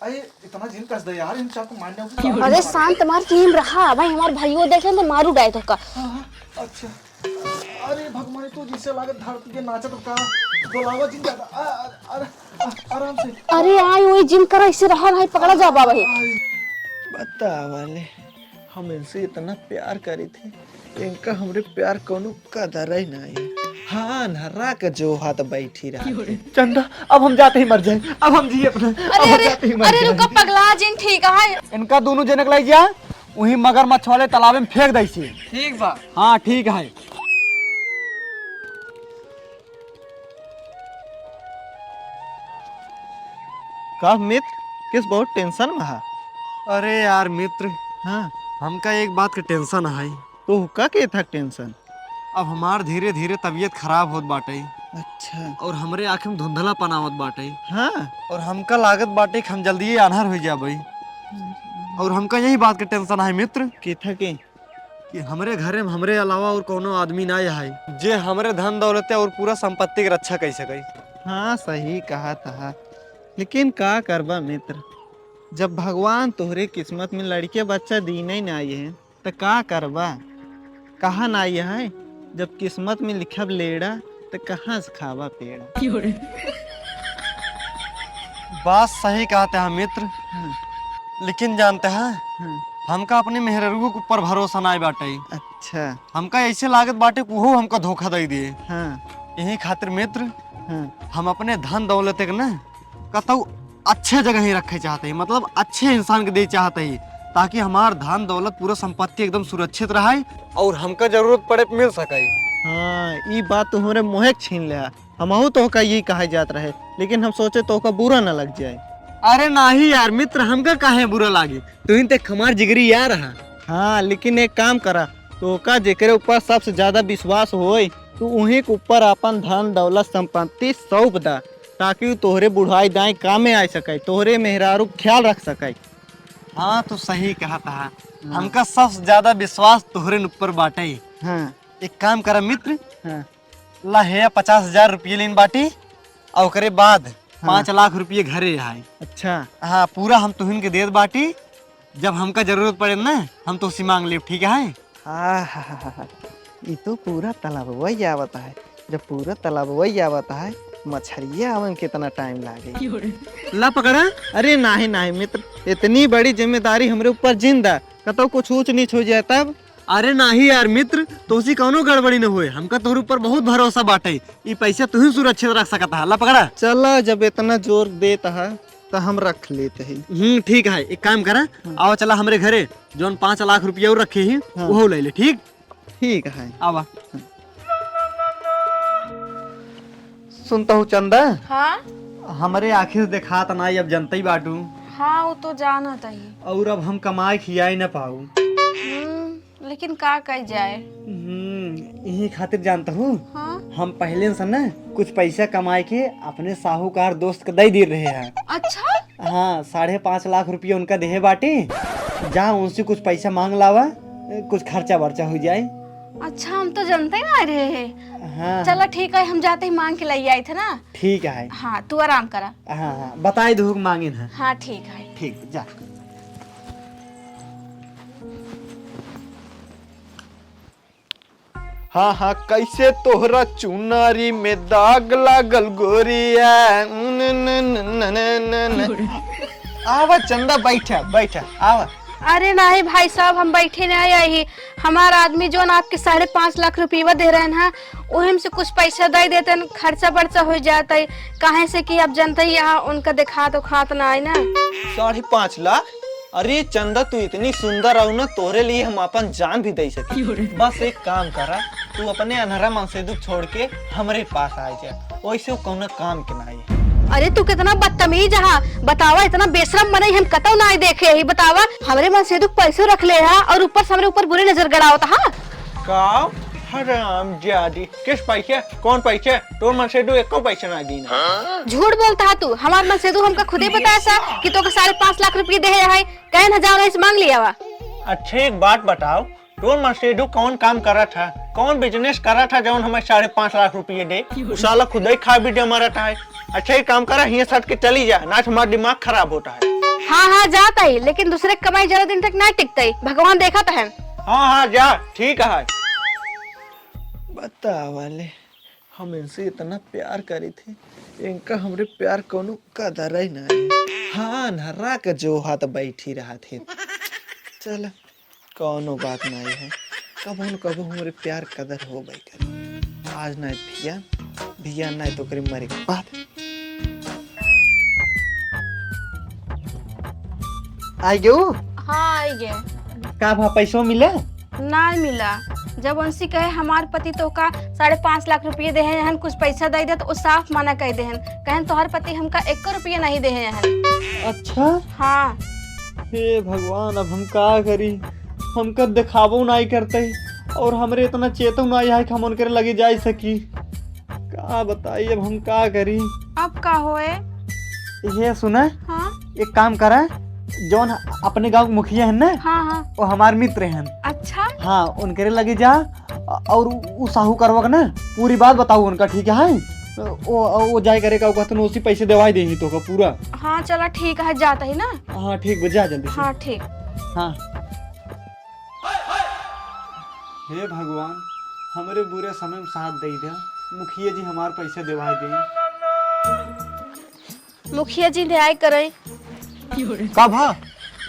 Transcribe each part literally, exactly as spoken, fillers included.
अरे, इतना जिन कस दे यार, इन चाकू मारने को। अरे, शांत मार, टीम रहा भाई, हमार भाइयों देखे तो मारू डाय तो का। हाँ, हाँ, अच्छा। अरे भगवान, तू जिसे लागत धरती के नाचत का, बोलावा जिन ज्यादा। आ, आ, अरे, आ, आराम से। अरे, आई वही जिन करा, इसे रहा भाई, पकड़ा जा बाबा ही। आई। बतावा ले, हम इनसे इतना प्यार करी थी, इनका हमरे प्यार कौनो कदर ही नहीं है। हाँ, अन्हरा के जो हाथ बैठी रहा। चंदा, अब हम जाते ही मर जाए, अब हम जिए अपना, अरे, अब हम अरे, जाते ही मर अरे, जाए। रुका, पगला जिन ठीक है। इनका दोनों जनक लाई जा, वही मगरमच्छ वाले तालाब में फेंक दे इसे। ठीक बा। हाँ, ठीक है। का मित्र, किस बहुत टेंशन में है? अरे यार मित्र, हाँ। हमका एक बात के टेंशन है। तो का के था टेंशन? अब हमार धीरे धीरे तबीयत खराब होत बाटे। अच्छा। और हमरे आँख में धुंधलापन आवत बाटे। हाँ। और हमका लागत बाटे कि हम जल्दी ही आन्हर हो जाबे। और हमका यही बात के टेंशन है मित्र। के था के? कि हमरे घरे में हमरे अलावा और कौनो आदमी ना है, जे हमरे धन दौलत और पूरा संपत्ति के रक्षा कर सके। हाँ, सही कहा था। लेकिन का करबा मित्र, जब भगवान तोहरे किस्मत में लड़के बच्चा दीने ही ना आए हैं, त का करबा? कहा ना आए हैं, जब किस्मत में लिखब लेड़ा, त कहाँ से खाबा पेड़ा? बात सही कहते हैं मित्र। हाँ। लेकिन जानते हैं, हाँ। हमका अपने मेहररुओ के ऊपर भरोसा ना बाटे। अच्छा। हमका ऐसे लागत बाटे कि वो हमका धोखा दे दिए। हाँ। यही खातिर मित्र, हाँ। हम अपने धन दौलत के ना कतौ अच्छे जगह ही रखे चाहते हैं, मतलब अच्छे इंसान के दे चाहते हैं, ताकि हमार धन दौलत पूरा संपत्ति एकदम सुरक्षित रहे और हमका जरूरत पड़े पे मिल सके। हाँ, ई बात तो हमरे मुँहे के छीन ले। हमहू तोहका यही कहा जात रहे, लेकिन हम सोचे तोहका बुरा न लग जाए। अरे नाही यार मित्र, हमका काहे बुरा लागे, तुहिन ते हमार जिगरी यार हा। हाँ, लेकिन एक काम करा, तोहका जेकरे ऊपर सबसे ज्यादा विश्वास होए, तू उही के ऊपर अपन धन दौलत संपत्ति सौंप दा, ताकि उ तोहरे बुढ़ाई दाई कामे आ सके, तोहरे मेहरारू के ख्याल रख सके। हाँ, तू सही कहत हा। हाँ। हमका सबसे ज्यादा विश्वास तोहरे ऊपर बाटे। हाँ। एक काम करा मित्र, हाँ। ला हे पचास हजार रुपये लेन बाटी, और ओकरे बाद हाँ। पाँच लाख रुपये घरे आए। अच्छा। हाँ, पूरा हम तुहिन के देत बाटी, जब हमका जरूरत पड़े ना, हम तोहसे मांग लेब, ठीक है? आहाहाहा, ई तो पूरा तालाबवा ही आवत है। जब पूरा तालाबवा ही आवत है, मछरिया आवे में कितना टाइम लागे। ला पकड़ा। अरे नाही, नाही मित्र, इतनी बड़ी जिम्मेदारी हमरे ऊपर जिन दा, कतौ कुछ ऊंच नीच हो जाए तब। अरे नाही यार मित्र, तोसी कौनो गड़बड़ी न होए, हमका तोहरे ऊपर बहुत भरोसा बाटे। ई पैसा तू ही सुरक्षित रख सकत हा। ला पकड़ा। चला, जब इतना जोर देत हा, त हम रख लेत ही। हम्म, ठीक है, एक काम करा, हाँ। आवा चला हमरे घरे, जौन पाँच लाख रुपया और रखे ही, हाँ। वो ले ले, ठीक? ठीक है। आवा। सुनता हूँ चंदा, हाँ? हमरे आँखी से देखात ना, अब जनते ही बाटू। हाँ, वो तो जानत ही। और अब हम कमाए खियाए न पाऊ। हम्म, लेकिन का कही जाए? हम्म, यही खातिर जानता हूँ। हाँ? हम पहले से ना कुछ पैसा कमाए के अपने साहूकार दोस्त के दे दे रहे हैं। अच्छा? हाँ, साढ़े पाँच लाख रुपया उनका देहे बाटी। जा उनसे कुछ पैसा मांग लावा, कुछ खर्चा वर्चा हो जाए। अच्छा, हम तो जनते ना रहे हैं। हाँ। चला ठीक है, हम जाते ही मांग के लाई आए थे ना। ठीक है। हाँ, तू आराम करा। हाँ, हाँ, बताई दू मांगिन है। हाँ, ठीक है। ठीक, जा। हाँ, हाँ, कैसे तोहरा चुनारी में दाग लागल गोरिया। न, न, न। आवा चंदा, बैठा, बैठा, आवा। अरे नाही भाई साहब, हम बैठे नाही आई ही। हमार आदमी जौन आपके साढ़े पाँच लाख रुपया दे रहे हैं, ओहिम से कुछ पैसा दे देते, खर्चा बर्चा हो जाता है। काहे से कि आप जनते ही यहाँ उनका देखात उखात ना आए ना। साढ़े पाँच लाख? अरे चंदा, तू इतनी सुंदर हो ना, तोरे लिए हम अपन जान भी दे सकी। बस एक काम करा, तू अपने अनहरा मनसेदू छोड़ के हमरे पास आ जा, वैसे वो कौनो काम के ना आई। अरे तू कितना बदतमीज हा, बतावा, इतना बेशरम मनई हम कतौ ना देखे ही। बतावा, हमरे मनसेदू के पैसो रख ले हा और ऊपर से हमरे ऊपर बुरी नजर गड़ावत हा। का? हराम जादी, किस पैसे? कौन पैसे? तोर मनसेदू एको पैसे ना दीना। झूठ बोलता हा तू, हमार मनसेदू हमका खुदे बताया सा कि तोके साढ़े पाँच लाख रुपये दे है, कहे ना जाओ, नहीं से मांग लिया वा। अच्छा एक बात बताओ, तोर मनसेदू कौन काम करत है, कौन business करत है जौन हमें साढ़े पाँच लाख रुपये दे? उ साला खुदे खा भी दे मरत है। अच्छा एक काम करा, हियाँ सट के चली जा, ना तो हमारा दिमाग खराब होता है। हाँ, हाँ, जात आई, लेकिन दूसरे क कमाई ज्यादा दिन तक ना टिकतई, भगवान देखत है। हाँ, हाँ, जा, ठीक है। बतावा ले, हम इनसे इतना प्यार करे थे, इनका हमरे प्यार कौनो कदर ही ना है। हाँ, अन्हरा के जो हाथ बैठी रहा थे। चल, कौनो बात ना है, कबो न कबो हमरे प्यार कदर होबे करे। आज ना भिया, भिया ना तो करे मरे के बाद। आई गयो? हाँ, आई गए। का भा, पैसो मिले? ना मिला। जब उनसे कहे, "हमार पति तोहका साढ़े पाँच लाख रुपये देहे हन, कुछ पैसा दे दे," तो वो साफ मना कर देहन, कहन, "तोहर पति हमका एको रुपये नहीं देहे हन।" अच्छा? हाँ। हे भगवान, अब हम का करी? हमका देखाबो नाई करते और हमरे इतना चेतव नाई है कि हम उनके लगे जा सकी। का बताई, अब हम का करी? अब का होए? ये सुना, हाँ? एक काम करा, जौन अपने गाँव के मुखिया है ना, हाँ, हाँ। वो हमार मित्र हैं। अच्छा? हाँ, उनके लगे जा और उ साहूकरवा के ना पूरी बात बताऊ उनका, ठीक है? वो, वो जाए करे का, वो कहते उसी पैसे देवाई देही तोहका पूरा। हाँ, चला ठीक है, जाता ही ना। हाँ, ठीक बा, जा जल्दी से। हाँ, ठीक। हाँ। हे भगवान, हमरे बुरे समय में साथ दे दे, मुखिया जी हमार पैसे देवाई दे। मुखिया जी, न्याय करें। का भा?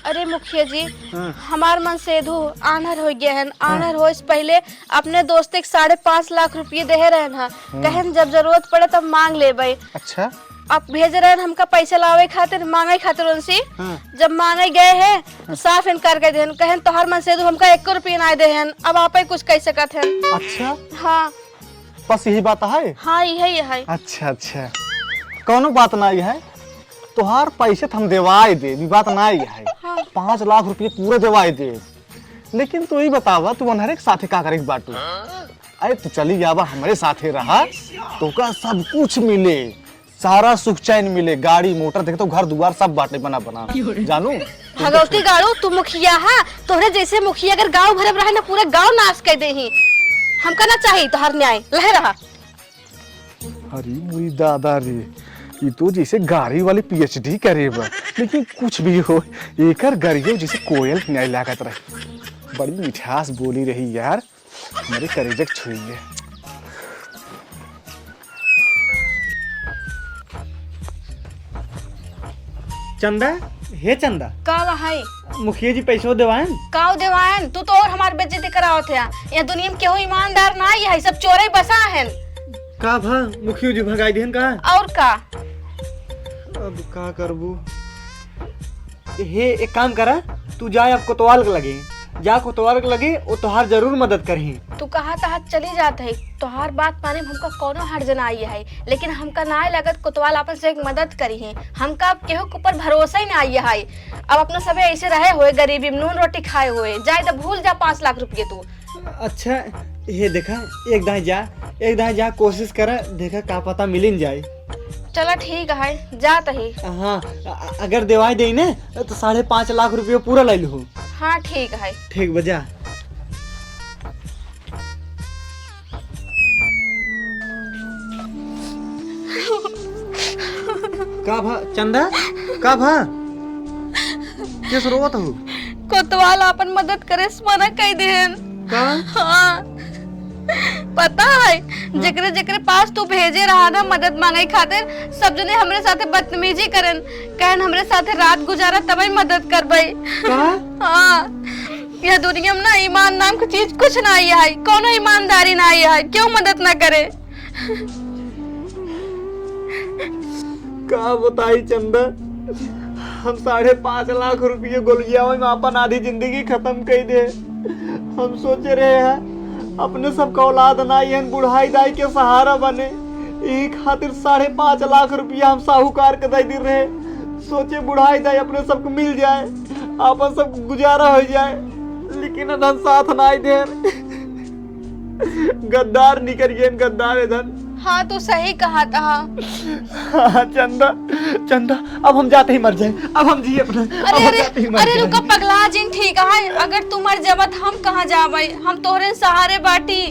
अरे मुखिया जी, हाँ। हमार मनसेधु आन्हर हो गया है। हाँ। आन्हर होए से पहले अपने दोस्ते के साढ़े पाँच लाख रुपये देहे रहन हा। हाँ। कहन जब जरूरत पड़े तब मांग लेबे। अच्छा। अब भेजे रहन हमका पैसा लावे खातिर, मांगे खातिर उनसे। हाँ। जब मांगे गए हैं तो हाँ। साफ इनकार कर देहन, कहन तोहर मनसेधु हमका एको रुपये ना देहन, अब आप ही कुछ कह सकत हैं। अच्छा। हाँ। बस यही बात है? हाँ, यही है। अच्छा, अच्छा, कौनो बात ना है, तोहार पैसे तो हम देवाए देब, ई बात ना है। हाँ। पाँच लाख रुपये पूरे देवाए देब, लेकिन तू ही बतावा, तू अन्हरे के साथे का करे के बाटू? अरे, तू चली जावा, हमरे साथे रहा, तोका सब कुछ मिले, सारा सुख चैन मिले, गाड़ी मोटर, देख तो घर दुआर सब बाटे बना बना, जानू? भगवती गाड़ू, तू मुखिया हा, तोहरे जैसे मुखिया अगर गांव भर में रहे ना, पूरा गांव नाश कर देही। हमका ना चाही तोहर न्याय, लहे रहा। अरे मोरी दादा रे, ई तो जैसे गाड़ी वाली पीएचडी करे बा, लेकिन कुछ भी हो, एकर गरियो जैसे कोयल के न्याय लागत रहे। बड़ी मिठास बोली रही यार, हमरे करेजा के छुई है। चंदा, हे चंदा। का बा है? मुखिया जी पैसो देवायन? काव देवायन? तू तो और हमार बेइज्जती करावत है। यह दुनिया में केहू ईमानदार ना ही है, सब चोरे बसा हैं। का भा, मुखियो जी भगाई दिहन का? और का? अब का करबू? हे, एक काम करा, तू जा अब कोतवाल के लगे, जा कोतवाल के लगे, वो तोहार जरूर मदद करही। तू कहा तहा चली जात है, तोहार बात माने में हमका कौनो हर्ज ना आई है, लेकिन हमका ना लगत कोतवाल आपन से एक मदद करी है। हमका अब केहू के ऊपर भरोसा ही ना आई है। अब अपना सबे ऐसे रहे हुए, गरीबी में नून रोटी खाए हुए, जाए तो भूल जा पाँच लाख रुपये तू। अच्छा, ये देखा, एक दाएं जा, एक दाएं जा, कोशिश करा, देखा का पता मिलिन जाए। चला ठीक है, जात ही। हाँ, अ-, अगर देवाई देई ने, तो साढ़े पाँच लाख रुपये पूरा ले लूँ। हाँ, ठीक है। ठीक बा, जा। का भा चंदा? का भा? किस रोवत हो? कोतवाल आपन मदद करे से मना कई देहन। का? हाँ। पता है, हाँ। जेकरे जेकरे पास तू भेजे रहा ना मदद मांगे खातिर, सब जने हमरे साथे बदतमीजी करन, कहन हमरे साथे रात गुजारा तबे मदद करबे। का? हाँ। यह दुनिया में ना ईमान नाम की चीज कुछ ना आई है, कोनो ईमानदारी ना आई है, क्यों मदद ना करे? का बताई चंदा, हम साढ़े पाँच लाख रुपये गोलियावे में अपन आधी जिंदगी खत्म कर दे। हम सोचे रहे हैं अपने सबका औलाद ना, यहन बुढ़ाई दाई के सहारा बने, यही खातिर साढ़े पाँच लाख रुपया हम साहूकार के दे दे रहे। सोचे बुढ़ाई दाई अपने सबको मिल जाए, आपन सब गुजारा हो जाए, लेकिन अदन साथ ना दे। गद्दार निकल गए, गद्दार इधर। हाँ, तू सही कहा था। हाँ, चंदा, चंदा, अब हम जाते ही मर जाए, अब हम जिए अपना, अरे, अब हम अरे, जाते ही मर अरे, जाए। रुका, पगला जिन, ठीक है, अगर तू मर जाबा, त हम कहाँ जाबे? हम तोहरे सहारे बाटी।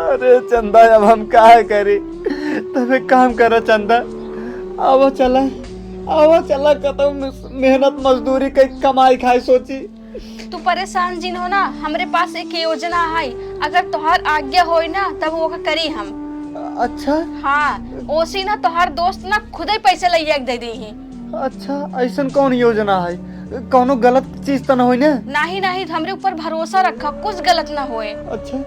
अरे चंदा, अब हम का करी? तब एक काम करा चंदा, अब चला, आवा चला कतौ मेहनत मजदूरी कइ कमाई खाए सोची। तू परेशान जिन हो ना, हमरे पास एक योजना है, अगर तोहार आज्ञा होई ना तब ओका करी हम। अच्छा। हाँ, ओसी ना तोहार दोस्त ना खुदे पैसे लइया के दे देही। अच्छा, ऐसन कौन योजना है? कौनो गलत चीज त न होई ना? नहीं, नहीं, हमरे ऊपर भरोसा रखा, कुछ गलत ना होए। अच्छा,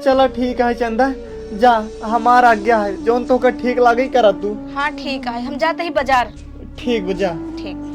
चला ठीक है चंदा, जा, हमार आज्ञा है, जौन तोहका ठीक लागे करा तू। हाँ ठीक है, हम जाते ही बाजार। ठीक बा, जा। ठीक।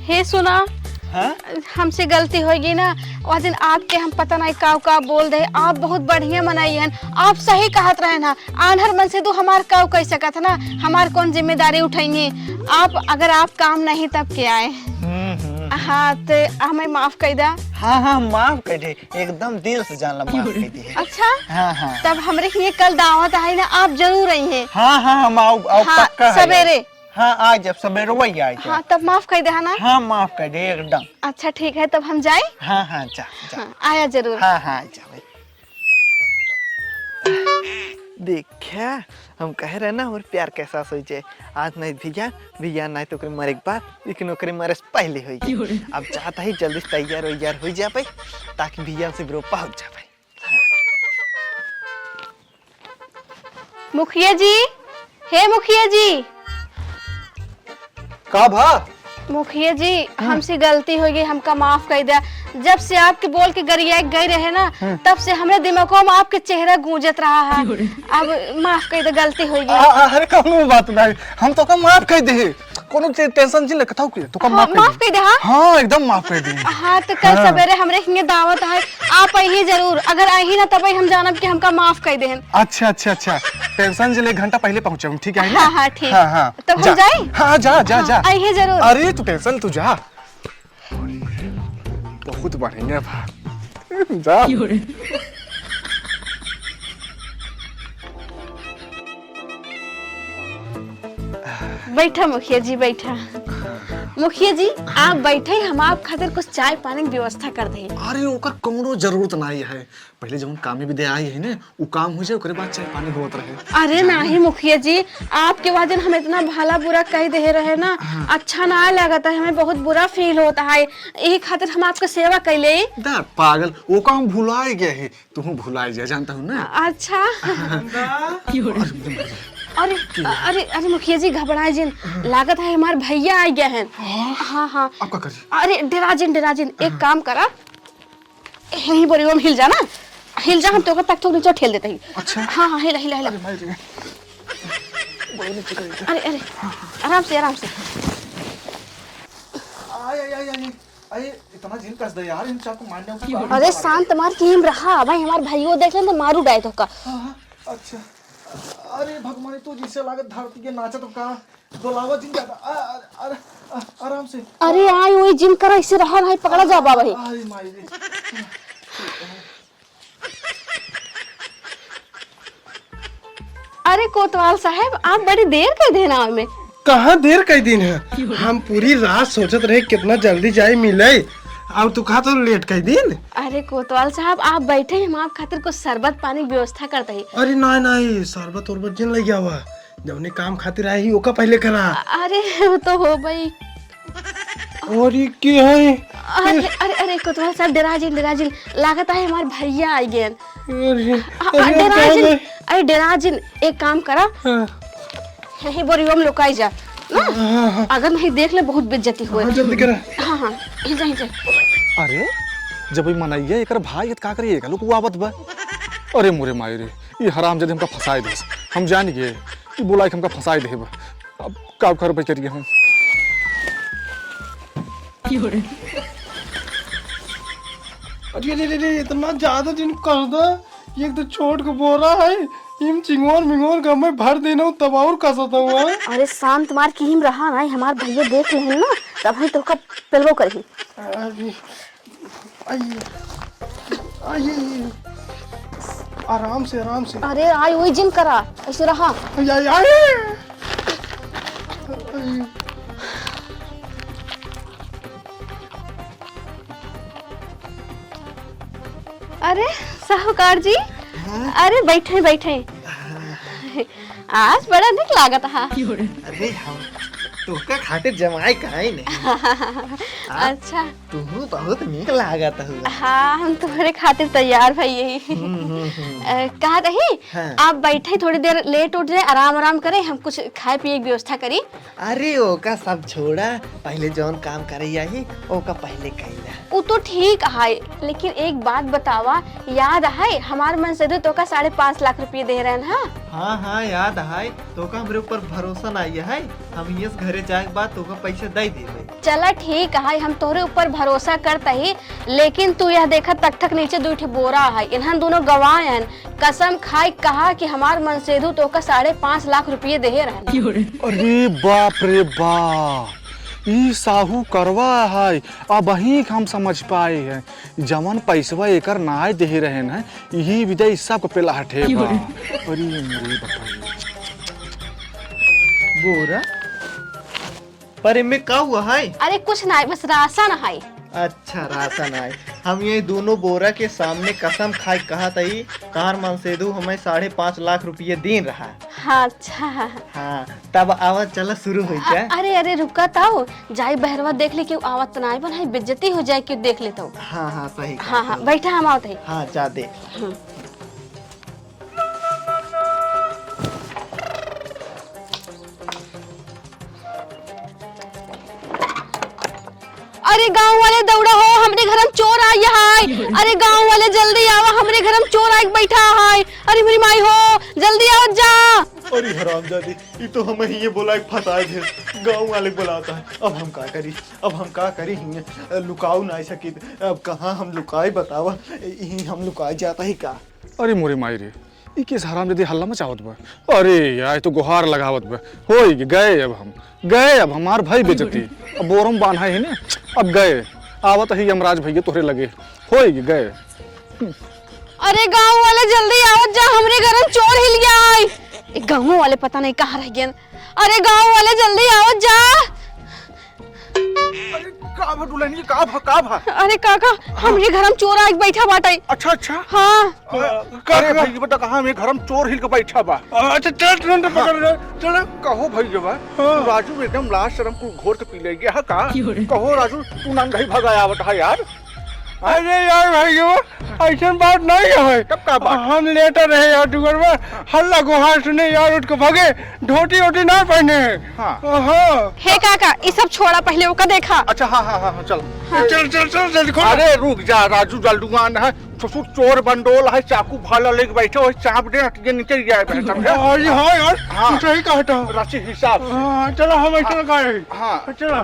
हे सुना, हाँ? हमसे गलती होइ गई ना, वह दिन आपके हम पता नहीं काव काव बोल दे। आप बहुत बढ़िया मनई हन, आप सही कहत रहे ना, आन्हर मन से तू हमार काव कह सकत है ना, हमार कौन जिम्मेदारी उठइहें आप? अगर आप काम नहीं तब के आए। हम्म, हम्म। हाँ, तो हमें माफ कर दा। हाँ, हाँ, माफ कर दे, एकदम दिल से जान ला माफ कर दे। अच्छा? हाँ, हाँ। तब हमरे हियाँ कल दावत है ना, आप जरूर अइहें। हाँ, हाँ, हम आउब, आउब, हाँ, पक्का है। सवेरे। हाँ, आ जाब, सवेरे वही आ जाब। हाँ, तब माफ कर दे, है ना? हाँ, माफ कर दे एकदम। अच्छा, ठीक है, तब हम जाए? हाँ, हाँ, जा, जा। हाँ, आया जरूर। हाँ, हाँ, जा भाई। देखा, हम कहे रहे ना, और प्यार कैसा सोचे। आज नहीं भिया, भिया नहीं तो ओकरे मरे के बाद, लेकिन ओकरे मरे से पहले होई गई। अब चाहता ही जल्दी से तैयार वैयार हो जाबे, ताकि भिया से ब्रो पहुंच जाबे। मुखिया जी, हे मुखिया जी। का भा? मुखिया जी, हम्म। हमसे गलती हो गई, हमका माफ कर दिया। जब से आपके बोल के गरिया गए रहे ना, हम्म। तब से हमरे दिमागों में आपके चेहरा गूंजत रहा है। अब माफ कर दे, गलती हो गई। आ, आ, अरे कौनो बात नहीं, हम तोका माफ कर दे। कोनो चे-, tension जिन ले, कथाऊ के, तोका हाँ, माफ कर माफ दे। कर दे, हाँ? हाँ, एकदम माफ कर दे। हाँ, तो कल हाँ। सवेरे हमरे हिंगे दावत है, आप अइही जरूर। अगर अइही ना, तबे हम जानब कि हमका माफ कर देहन। अच्छा, अच्छा, अच्छा। Tension जिन ले, एक घंटा पहले पहुँचे हम, ठीक है ना? हाँ, हाँ, ठीक। हाँ, हाँ। तब हम जा। जाई? हाँ, जा, जा, हाँ, जा। अइही जरूर। अरे, तू tension तू जा। बहुत बढ़िया बा। जा। बैठा मुखिया जी, बैठा। मुखिया जी, आप बैठे, हम आप खातिर कुछ चाय पानी की व्यवस्था कर दें। अरे, ओकर कौनो जरूरत नहीं है। पहले जौन कामे भी दे आई है ना, उ काम हो जाए, ओकरे बाद चाय पानी होत रहे। अरे नहीं मुखिया जी, आपके वजह हम इतना भला बुरा कह दे रहे ना, हाँ। अच्छा ना लागत है, हमें बहुत बुरा feel होता है, यही खातिर हम आपका सेवा कैले। दा पागल, वो काम भुलाए गए है, तू भुलाए जा, जानता हूँ ना। अच्छा। अरे, अरे, अरे मुखिया जी घबराए जिन, हाँ। लागत है हमार भैया आ गया है। हाँ? हाँ, हाँ। अब का करी? अरे डेरा जिन, डेरा जिन, एक हाँ। काम करा, यही बोरियो में हिल जा ना, हिल जा, हम तोका तख्तो नीचे ठेल देते ही। अच्छा। हाँ, हाँ, हिला, हिला, हिला। अरे माई रे। बड़े नीचे कर दे। अरे, अरे, हाँ, हाँ। आराम से, आराम से। आय, आय, आय, आय। अरे, इतना जिन कस दे यार, इन चाकू मारने को। अरे, शांत मार की हिम रहा, भाई, हमार भाइयों देख लें तो मारू डाय तोका। हाँ, हाँ, अच्छा। अरे भगवान, तो जिसे लागत धरती के नाचत का। डोलावा जिन ज्यादा। आ, आ, आ, आ, आराम से। अरे आई वही जिन करा, इसे रहा नहीं, पकड़ा जा बाबा ही। अरे माई रे। अरे कोतवाल साहब, आप बड़ी देर कर देना में। कहाँ देर कर दिन है? हम पूरी रात सोचत रहे कितना जल्दी जाए मिले, और तू कहा तो लेट कर दिन। अरे कोतवाल साहब, आप बैठे, हम आप खातिर कुछ शरबत पानी की व्यवस्था करते हैं। अरे नहीं नहीं, शरबत उरबत जिन लग गया हुआ। जौने काम खातिर आए ही, ओका पहले करा। अरे, वो तो हो भाई। और ये के है? अरे, अरे, अरे, कोतवाल साहब, डेरा जिन, डेरा जिन। लागत है हमार भैया आ गए। अरे, अ, अ, अरे, डेरा जिन, अरे। अरे, डेरा जिन, एक काम करा। हाँ। यही बोरियो में लुकाई जा, ना? हाँ, हाँ, हाँ। अगर नहीं देख ले, बहुत बेइज्जती हुए। हाँ, जल्दी करा। हाँ, हाँ, ये जा, ये जा। अरे, जब ये मनैया एकर भाई है, त का करिए, एकर लोग आवत बा। अरे मोरे माई रे, ये हरामजादे हमका फंसाए देस। हम जान गए, ये बोला कि हमका फंसाए देब। अब का करबे करिए हम? अरे, अरे, अरे, अरे, इतना ज्यादा जिन कर दो। ये एक तो छोट को बोरा है, इम चिंगोर मिंगोर का मैं भर देना हूँ, तब और कसत हुआ। अरे शांत मार की हिम रहा ना, हमार भैया देख लेहन ना, तब हम तोका पेलबो करही। अरे, आइए, आइए, आराम से, आराम से। अरे, आई वही जिन करा, ऐसे रहा। आइए, आइए, आइए। अरे, साहूकार जी, हाँ? अरे, बैठे, बैठे। हाँ। आज बड़ा निक लागत हा। अरे हम तोहका खातिर जमाई काहे नहीं? अच्छा। तुहू बहुत निक लागत हुआ। हाँ, हम तोहरे खातिर तैयार भई यही। हम्म, हम्म, हम्म। अ, कहा रही, हाँ। आप बैठे थोड़ी देर लेट उठ जाए, आराम आराम करे, हम कुछ खाए पिए की व्यवस्था करी। अरे ओका सब छोड़ा, पहले जौन काम करे यही ओका पहले कइला। उ तो ठीक है, लेकिन एक बात बतावा, याद है हमार मनसेधु तोका साढ़े पाँच लाख रुपये दे रहन हा? हाँ हाँ याद है, तोका हमरे ऊपर भरोसा नाई है, हम यस घरे जाए के बाद तोका पैसा दे देबे। चला ठीक है, हम तोहरे ऊपर भरोसा करता ही, लेकिन तू यह देखा तख्तक नीचे दुइ ठे बोरा है, इन्हन दोनों गवाह हन, कसम खाई कहा कि हमार मनसेधु तोका साढ़े पाँच लाख रुपये देहे रहन। अरे बाप रे बाप, ई साहू करवा है, अबहीं हम समझ पाए हैं, जवन पैसवा एकर नाय देहे रहन है, यही विजय सब पे लाठे बा। अरे मेरे बताइए। बोरा? पर इनमें का हुआ है? अरे कुछ ना है, बस राशन है। अच्छा, राशन है। हम ये दोनों बोरा के सामने कसम खाए कहा तई, तार मनसेधु हमें साढ़े पाँच लाख रुपये दीन रहा। हाँ, अच्छा। हाँ, तब आवा चला शुरू हो जाए। अरे, अरे, रुका ताऊ, जाई बहरवा देख ले, केहू आवत तो नाई बनाई, बेइज्जती हो जाए, केहू देख ले तो। हाँ, हाँ, सही हाँ, हाँ, बैठा, हम आवत है। हाँ, जा देख। हम्म। अरे गाँव वाले दौड़ा हो, हमरे घर में चोर आई है। अरे गाँव वाले जल्दी आवा, हमरे घर में चोर आइके बैठा है। अरे मेरी माई हो, जल्दी आओ जा। अरे हरामजादी, ई तो हम ही ये बोला एक फंसाए थे। गाँव वाले बुलाता है, अब हम का करी, अब हम का करी? हियाँ लुकाऊ ना सकी, अब कहाँ हम लुकाई बतावा? यहीं हम लुकाई जाता ही का? अरे मोरे माई रे, ई केस हरामजादी हल्ला मचावत बा। अरे यार, तो गुहार लगावत बा। होई गए अब हम, गए अब हमार भाई बेइज्जती। अब बोरम बान्हा है ना, अब गए। आवत ही यमराज भैया तोहरे लगे। होई गए। अरे गाँव वाले जल्दी आवत जा, हमरे घर में चोर हिल गया है। ए गाँव वाले पता नहीं कहाँ रह गए। अरे गाँव वाले जल्दी आवत जा। अरे का भा दुल्हनिया, का भा, का भा? अरे काका, हमरे घर में चोर आइके बैठा बाटे। अच्छा, अच्छा। हाँ। अ, का, अरे का? भाई, ये बता, कहाँ हमरे घर में चोर हिल के बैठा बा? अच्छा, चल, तुरंत हाँ। पकड़ ले, चल। कहो भैया, हाँ। राजू एकदम लाज शर्म कुल घोर के पी ले गया है का? क्यों रे? कहो राजू, तू नंगही भगाया आवत है यार। अरे यार भाइयों, ऐसन बात नहीं है। तब का बात? हम लेटे रहे यार दुआर में, हल्ला गुहार सुने यार, उठ के भागे, धोती वोती ना पहने हैं। हाँ। हाँ। हे काका, ई सब छोड़ा, पहले ओका देखा। अच्छा, हाँ, हाँ, हाँ, हाँ, चल। हाँ। चल, चल, चल, जल्दी खोल। अरे रुक जा राजू, जल्दुआन है, ससुर चोर बंडोल है, चाकू भाला लेके बैठे हो, चाप दे, हट के नीचे जाए बेहतर है। अरे हाँ यार, हाँ। तू सही कहता। राशि हिसाब से। हाँ, चलो हम ऐसा हाँ। लगा रहे। हाँ। चलो।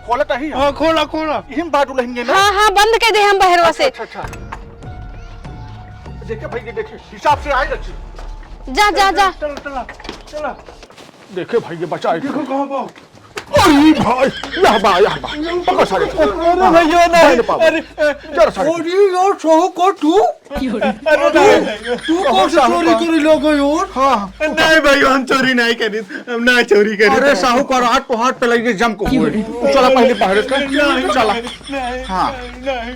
खोलत ही हम। हाँ, खोला, खोला। इहिम बा दुल्हनिया ना? हाँ, हाँ, बंद कर दे हम बहरवा अच्छा, से। अच्छा, अच्छा। देखे भैया, देखे, हिसाब से आई रखी। जा, जा, जा। चल, चल, चल। देखे भैया, बचाए। देखो कहाँ बा। अरे भाई, यह बा, यह बा। पकड़ सारे। अरे भैया, नहीं। बहन पाओ। अरे, जरा सारे। अरे यार, सोहू को तू? अरे तू, नहीं। तू कौन सा चोरी करी लो गयो? हाँ। नहीं भाई, हम चोरी नहीं करी, हम ना चोरी करी। अरे साहूकार, आज तो हाथ पे लगे जम को हुए। चला पहले पहरे से। नहीं, चला। नहीं, हाँ। नहीं।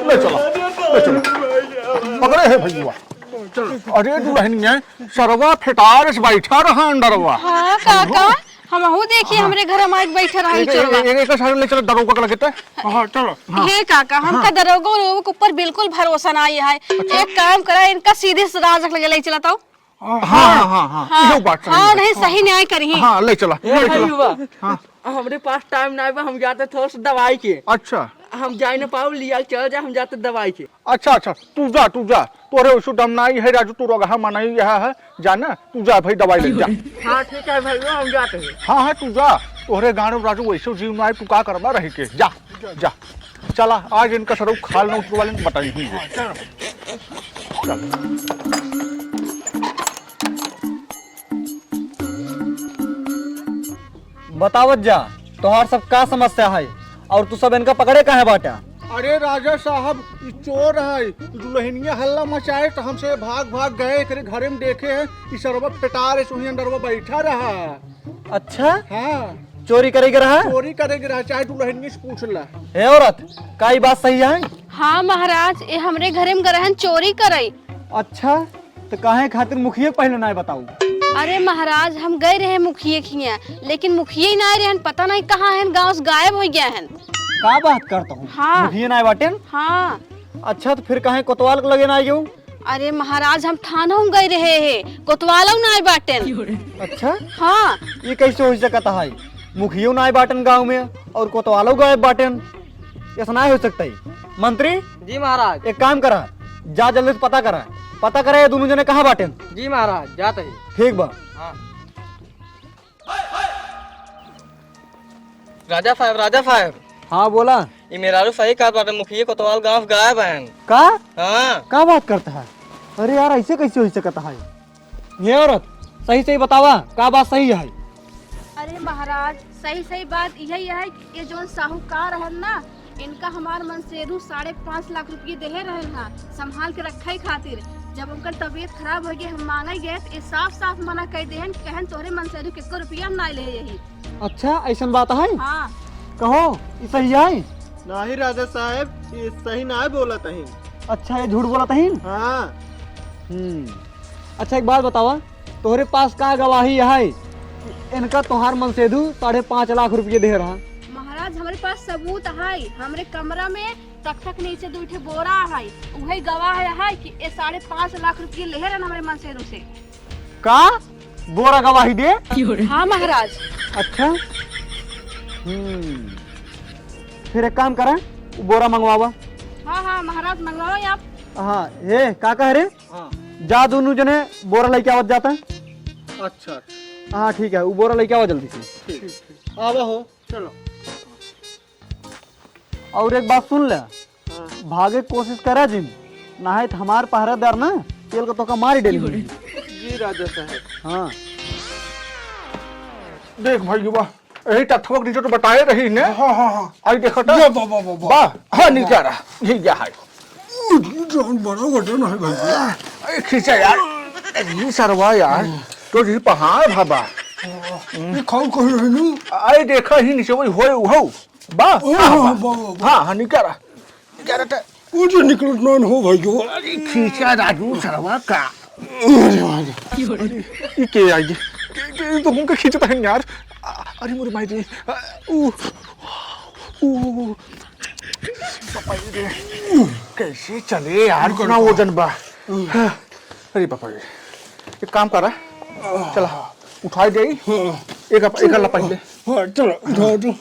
ले चला, ले चला। पकड़े है भैया। अरे दुल्हनिया, सरवा फेटार से बैठा रहा अंडरवा। हाँ काका, हमहू देखी हाँ। हमरे घर में आके बैठे रहा एक, चोरवा। एक, एक, एक सारे ले चला दरोगा के लगे ते। हाँ, चलो। हाँ। हे काका, हमका हाँ। दरोगा लोग के ऊपर बिल्कुल भरोसा ना आया है। अच्छा। एक काम करा, इनका सीधे से राज के लगे ले चला तो। हाँ, हाँ, हाँ, हाँ, हाँ। इहो बात सही हाँ, है। नहीं, सही न्याय करी। हाँ, ले चला, ए ले भाई चला। युवा, हाँ। हमरे पास टाइम ना बा, हम जाते थोड़ा सा दवाई के। अच्छा। हम जाए ना पाओ, लिया चल जा, हम जाते दवाई के। अच्छा, अच्छा, तू जा, तू जा, तोरे उसु दम नाई है राजू, तू रोगहा मनाई यह है, जा ना, तू जा भाई दवाई ले जा। हाँ, ठीक है भाई, हम जाते हैं। हाँ, हाँ, तू जा, तोहरे गाँव में राजू वैसे जीव ना आए, तू का करबा रही के, जा, जा। चला, आज इनका सरऊ खाल न उतरवा लेन, बताई ही ये। चल। बतावत जा, तोहार सब का समस्या है और तू सब इनका पकड़े काहे बाटा? अरे राजा साहब, ई चोर है, दुल्हनिया हल्ला मचाए तो हमसे भाग भाग गए, एकरे घरे में देखे हैं, ई सरवा पेटार है, सोही अंदरवा बैठा रहा। अच्छा? हाँ। चोरी करे के रहा? चोरी करे के रहा, चाहे दुल्हनिया से पूछ ला। हे औरत, का ई बात सही है? हाँ महाराज, ये हमरे घरे में गए रहन चोरी करे। अच्छा, तो काहे खातिर मुखिया के पहिले नाहीं बताऊ? अरे महाराज, हम गए रहे मुखिया के हियाँ, लेकिन मुखिया ही नाहीं रहन, पता नहीं कहाँ हन, गाँव से गायब होइ गया हन। का बात करत हू? हाँ। मुखिया नाहीं बाटेन? हाँ। अच्छा, तो फिर काहे कोतवाल के लगे नाहीं गयो? अरे महाराज, हम थानहू गए रहे हैं, कोतवालउ नाहीं बाटेन। अच्छा? हाँ। ये कैसे होइ सकत है? मुखियो नाहीं बाटेन गाँव में और कोतवालउ गायब बाटेन, ऐसा नाहीं होइ सकत है। मंत्री, जी महाराज। एक काम करा, जा जल्दी से पता करा, पता करा ये दुनों जने कहाँ बाटेन। जी महाराज, जात ही। ठीक बा। हाँ। राजा साहब, राजा साहब। हाँ, बोला। ई मेहरारू सही कहत बाटे, मुखिया कोतवाल गाँव से गायब हन। का? हाँ। का बात करत है? अरे यार, ऐसे कैसे होइ सकत है? हे औरत, सही सही बतावा, का बात सही है? अरे महाराज, सही सही बात यही है कि ये जौन साहूकार रहन ना, इनका हमार मनसेधू साढ़े पाँच लाख रुपये देहे रहन हा, संभाल के रखे खातिर। जब उनकर तबीयत खराब होइ गई, हम मांगे गए, तो ये साफ साफ मना कर देहन, कहन तोहरे मनसेधू के एको रुपया ना ले यही। अच्छा, ऐसन बात है? हाँ। कहो, ई सही है? नहीं राजा साहब, ये सही ना बोलत ही। अच्छा, ये झूठ बोलत ही? हाँ। हम्म। अच्छा, एक बात बतावा, तोहरे पास का गवाही है कि इनका तोहार मनसेधू साढ़े पाँच लाख रुपये देहे रहा? महाराज, हमरे पास सबूत है। हमरे कमरा में तख्ता के नीचे दुइ ठे बोरा है, उहे गवाह है कि ये साढ़े पाँच लाख रुपये लेहे रहन हमरे मनसेधू से। का? बोरा गवाही दे? हाँ महाराज। अच्छा। हम्म। फिर एक काम करा, वो बोरा मंगवावा। हाँ, हाँ महाराज, मंगवावा आप। हाँ, हे, का कह रे? हाँ। जा दुनों जने बोरा लेके आवत जाता। अच्छा। हाँ, ठीक है, वो बोरा लेके आवा जल्दी से। ठीक, ठीक। आवा हो। चलो। और एक बात सुन ले, हाँ। भागे के कोशिश करा जिन, नाहीं तो हमार पहरेदार ना तेल को तोका मारी डेली। जी राजा साहब। हाँ। देख भाई, वाह, यही तथवा के नीचे तो बताए रही ने। हाँ, हाँ, हाँ। आई देखो तो। ये बा, बा, बा, बा। बा, हाँ, नीचे रहा, यही जा है। जौन बड़ा वजन है भाई। अरे खींचा यार, ये सरवा यार, तो जी पहाड़ भाबा। ये खाऊ कहीं रहनू? आई देखा ही नीचे वही होए उहौ। बा, ओ, बा, बा। बा, बा, बा। हाँ, हाँ, निकारा। निकारा टा। वो जो निकलत नॉन हो भाई जो। अरे, खींचा राजू सरवा का। अरे, वाह। अरे, ई के आई? के, के, ई तो हमका खींचत है यार। अ-, अरे, मोरे माई रे। अ, ऊ, ऊ, बापा रे। कैसे चले यार, रुको, इतना रुको। वजन बा। हाँ। अरे बापा रे। एक काम करा। चला, उठाई दे। हाँ। एक अप-, एक अल्ला पहले। हाँ, चलो, उठा दो।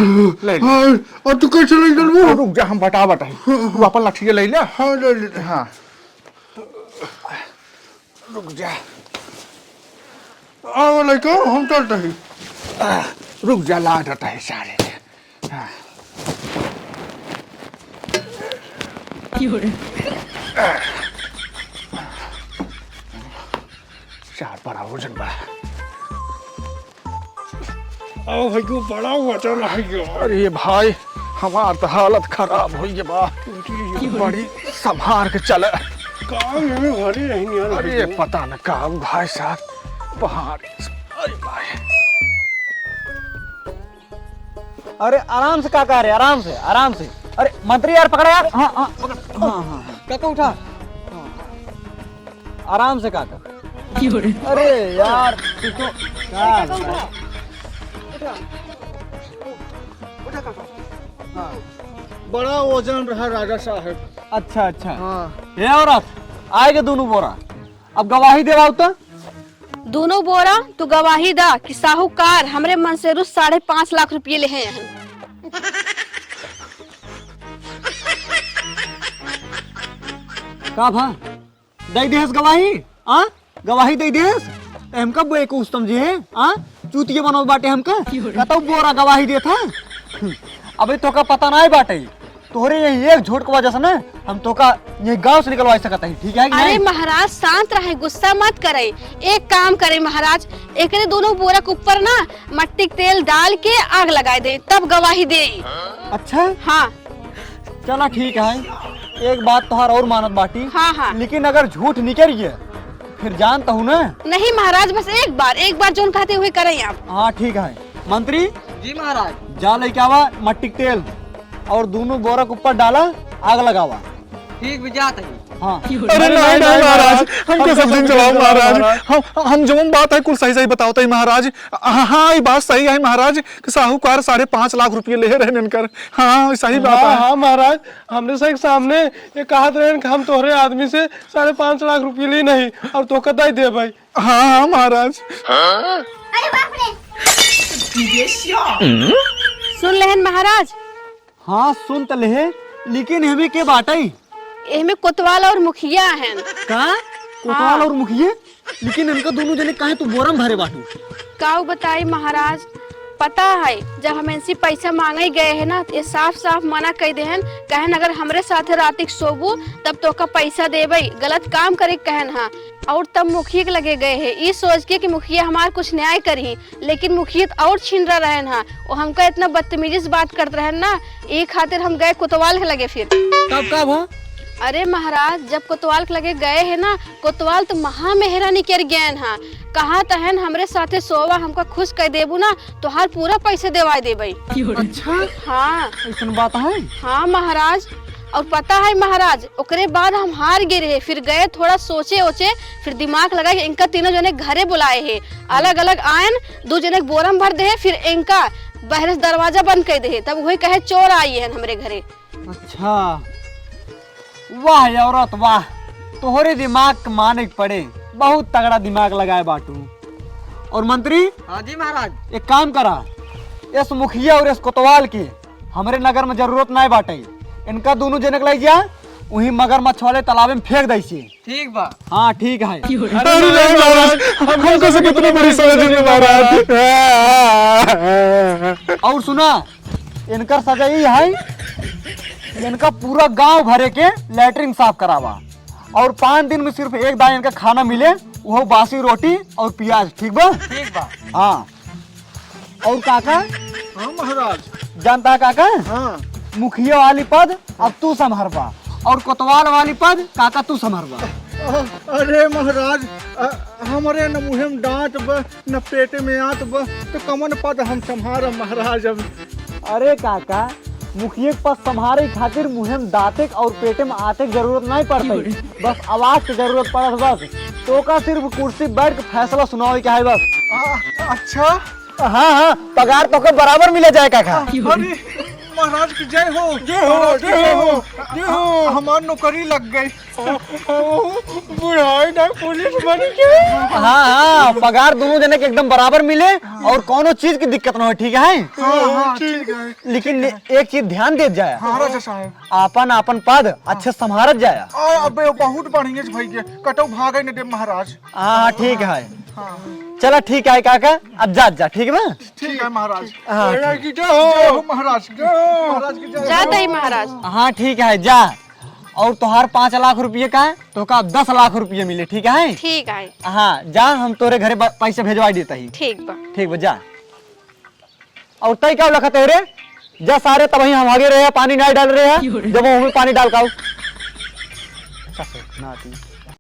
ले, ले। हाँ, और तू कैसे ले चलबू? रुक जा, हम बता बताई। तू अपन लठिया ले ले। हाँ, ले ले। हाँ। रुक जा। आओ लइका, हम चलत ही। रुक जा, लादत ही सारे के। हाँ। सार बड़ा वजन बा। आओ भाई, को बड़ा वजन है यो। अरे भाई, हमार तो हालत खराब होइ गया बा। अरे बड़ी संभार के चले। का ये भारी रही यार अरे भाई। पता न का भाई साहब, पहाड़। अरे भाई। अरे आराम से काका, अरे आराम से, आराम से। अरे मंत्री यार पकड़ा यार। हाँ, हाँ, पकड़। हाँ, हाँ, हाँ। काका उठा। हाँ। आराम से काका। अरे यार, तू तो का काका उठा। उठा। उठा काका। हाँ। बड़ा वजन रहा राजा साहब। अच्छा, अच्छा। हाँ। हे औरत, आए के दोनों बोरा। अब गवाही देवाओ तो। दोनों बोरा तू गवाही दा कि साहूकार हमरे मनसेरू साढ़े पाँच लाख रुपये लेहे हैं। का भा? दई देहस गवाही? आ? गवाही दई देहस? त हमका बेवकूफ समझे हैं? आ? चूतिया बनल बाटे हमका? कतौ बोरा गवाही देत है? अबे तोका पता नाहीं बाटे। तोहरे यही एक झूठ के वजह से ना हम तोका ये गांव से निकलवा सकत हई, ठीक है कि अरे नहीं? महाराज, शांत रहे, गुस्सा मत करे। एक काम करे महाराज, एकरे दोनों बोरा के ऊपर ना मट्टी के तेल डाल के आग लगाए दे, तब गवाही दे। अच्छा? हाँ। चला ठीक है, एक बात तोहार और मानत बाटी। हाँ, हाँ। लेकिन अगर झूठ निकल गया, फिर जानत हूँ ना। नहीं महाराज, बस एक बार, एक बार जोन कहते हुए करें आप। हाँ ठीक है। मंत्री। जी महाराज। जा लेके आवा मट्टी के तेल। और दोनों बोरा के ऊपर डाला, आग लगावा। ठीक बा, जात ही। हाँ। अरे नहीं, नहीं, महाराज, हमका समझावा महाराज। हम, हम जवन बात है कुल सही सही बतावत ही महाराज। हाँ, हाँ, ई बात सही है महाराज कि साहूकार साढ़े पाँच लाख रुपये लेहे रहन इनकर। हाँ, हाँ, सही बात है। हाँ महाराज, हमरे सबके सामने ये कहत रहन कि हम तोहरे आदमी से साढ़े पाँच लाख रुपये ली नहीं और तोहका दे देबे। हाँ, हाँ, महाराज। अरे बाप रे। सुन लेहन महाराज। हाँ, सुन त लेहे, लेकिन एहमे के बाटइ? एहमे कोतवाल और मुखिया हन। का? कोतवाल हाँ। और मुखिया? लेकिन इनका दोनों जने काहे तू बोरम भरे बाटू? काउ बताई महाराज, पता है, जब हम इनसे पैसा मांगे गए हैं ना, तो ये साफ साफ मना कइ देहन, कहन, "अगर हमरे साथे रात के सोबू, तब तोहका पैसा देबे, गलत काम करे के कहन हा।" और तब मुखिया के लगे गए हैं, ई सोच के कि मुखिया हमार कुछ न्याय करही, लेकिन मुखिया तो और छिनरा रहन हा। वो हमका इतना बदतमीजी से बात करत रहन ना, ई खातिर हम गए कोतवाल के लगे फिर। तब का भा? अरे महाराज, जब कोतवाल के लगे गए हैं ना, कोतवाल तो महा मेहरा निकर गए हा। कहा तहन, "हमरे साथे सोवा, हमका खुश कर देबू ना, तोहार पूरा पैसे देवाए देबे।" अच्छा? हाँ। ऐसन बात है? हाँ महाराज। और पता है महाराज, ओकरे बाद हम हार गए रहे, फिर गए थोड़ा सोचे ओचे, फिर दिमाग लगा के इनका तीनों जने घरे बुलाए हैं, अलग अलग आयन, दो जने के बोरम भर दे, फिर इनका बहरे से दरवाजा बंद कर दे, तब वही कहे चोर आई है हमरे घरे। अच्छा, वाह औरत वाह, तोहरे दिमाग के माने के पड़े, बहुत तगड़ा दिमाग लगाए बाटू। और मंत्री, हाँ जी महाराज। एक काम करा, इस मुखिया और इस कोतवाल के हमरे नगर में जरूरत नाहीं बाटे। इनका दोनों जने के लइ जा, वहीं मगरमच्छ वाले तालाब में फेंक दे इसे। ठीक बा। हाँ, ठीक है। अरे नहीं महाराज, हमको से कितनी बड़ी सजा दी महाराज। और सुना, इनकर सजा ई है, इनका पूरा गांव भरे के लैट्रिन साफ करावा और पाँच दिन में सिर्फ एक दाईं इनका खाना मिले, वो बासी रोटी और प्याज, ठीक बा? ठीक बा। हाँ। और काका? हाँ महाराज। जानता है काका? हाँ। मुखिया वाली पद अब तू संभरबा और कोतवाल वाली पद काका तू संभरबा। अ-, अरे महाराज, अ, हमरे न मुँहे में दाँत बा, न पेटे में आँत बा, तो कमन पद हम संभारब महाराज अब? अरे काका, मुखिया के पद संभारे खातिर मुँहे में दाँते के और पेटे में आँते के जरूरत नहीं पड़ते, बस आवाज के जरूरत पड़त बस। तोका सिर्फ कुर्सी बैठ के फैसला सुनावे के है बस। आ, अच्छा। हाँ, हाँ, पगार तोके बराबर मिले जाए काका। अरे, महाराज की जय हो। जय हो, महाराज की जय हो, जय हो। जय हो। हमार नौकरी लग गई। बुढ़ाई ना पुलिस बन के। हाँ, हाँ, पगार दोनों जने के एकदम बराबर मिले और कौनो चीज की दिक्कत ना हो, ठीक है? हाँ, हाँ, ठीक है। लेकिन एक चीज ध्यान देत जाया। हाँ, राजा साहब। आपन, आपन पद अच्छे संभारत जाया। आ, अबे बहुत बढ़िया से भैया, कटो भागे न दे महाराज। हाँ, हाँ, ठीक है। हाँ। चला, ठीक है काका, अब जा, जा, ठीक बा? ठीक है महाराज। हाँ। महाराज की जय हो। जय हो महाराज। जय हो। महाराज की जय हो। जात ही महाराज। हाँ, ठीक है, जा। और तोहार पाँच लाख रुपये का, तोका अब दस लाख रुपये मिले, ठीक है? ठीक है। हाँ, जा, हम तोरे घरे ब-, पैसे भेजवा देता ही। ठीक बा। ठीक बा, जा। और तई का लखत है रे? जा सारे, तबही हम आगे रहे, पानी नहीं डाल रहे हैं, जब वो हमें पानी डाल का आओ। अच्छा से, ना आती।